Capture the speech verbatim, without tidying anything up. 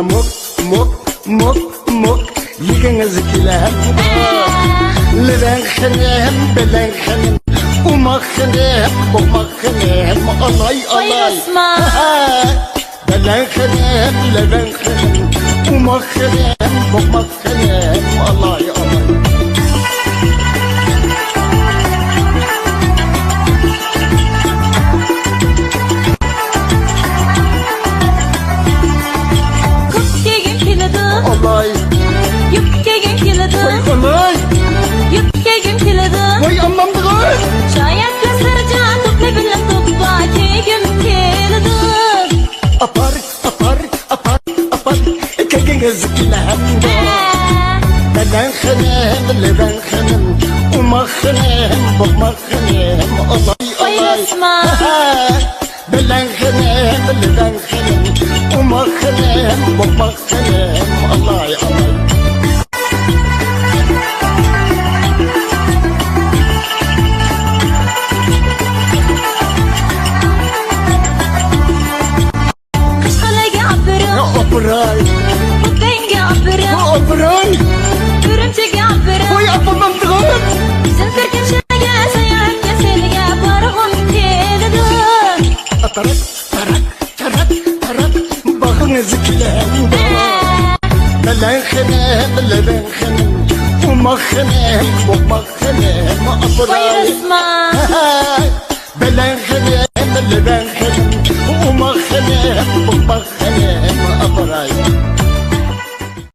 موك، موك، موك، موك، يېگىڭىز كېلەمدۇ؟ لېۋەڭ خېنىم، بېلەڭ خېنىم، ئوماق خېنىم، بوغماق خېنىم، ئالاي، ئالاي. بېلەڭ خېنىم، لېۋەڭ خېنىم، ئوماق خېنىم، بوغماق خېنىم، ئالاي، ئالاي. كوپتا كىيگۈم كېلىدۇ. ئالاي. يۇبكا كىيگۈم كېلىدۇ. ۋاي ئالاي. يۇبكا كىيگۈم كېلىدۇ. ۋاي ئاممامدىغۇ. شاياكلا سىرجا توپلا بىللە توپلا كىيگۈم كېلىدۇ. ئاپار، ئاپار، ئاپار، ئاپار، كىيگۈڭىز كېلەمدۇ؟ بېلەڭ خېنىم، لېۋەڭ خېنىم، ئوماق خېنىم، بوغماق خېنىم، ئالاي، ئالاي. بېلەڭ خېنىم، لېۋەڭ خېنىم، ئوماق خېنىم، بوغماق خېنىم، ئالاي، ئالاي. قەشقەرلەرگە ئاپىرىن. يا ئاپىراي. خوتەنگە ئاپىرىن. يا ئاپىراي. ئۈرۈمچىگە ئاپىرىن. ۋاي ئاپىمامدىغان. بىزنىڭ تۈركەم شەھەرگە ساياھەتكە سەيلىگە بارغۇم كېلىدۇ. ئاتاراق، تاراق، تاراق، تاراق، باغرىڭىز كېلەمدۇ؟ بېلەڭ خېنىم، لېۋەڭ خېنىم، ئوماق خېنىم، بوغماق خېنىم، ئاپىراي. بېلەڭ خېنىم، لېۋەڭ خېنىم، ئوماق خېنىم، بوغماق خېنىم، ئاپىراي.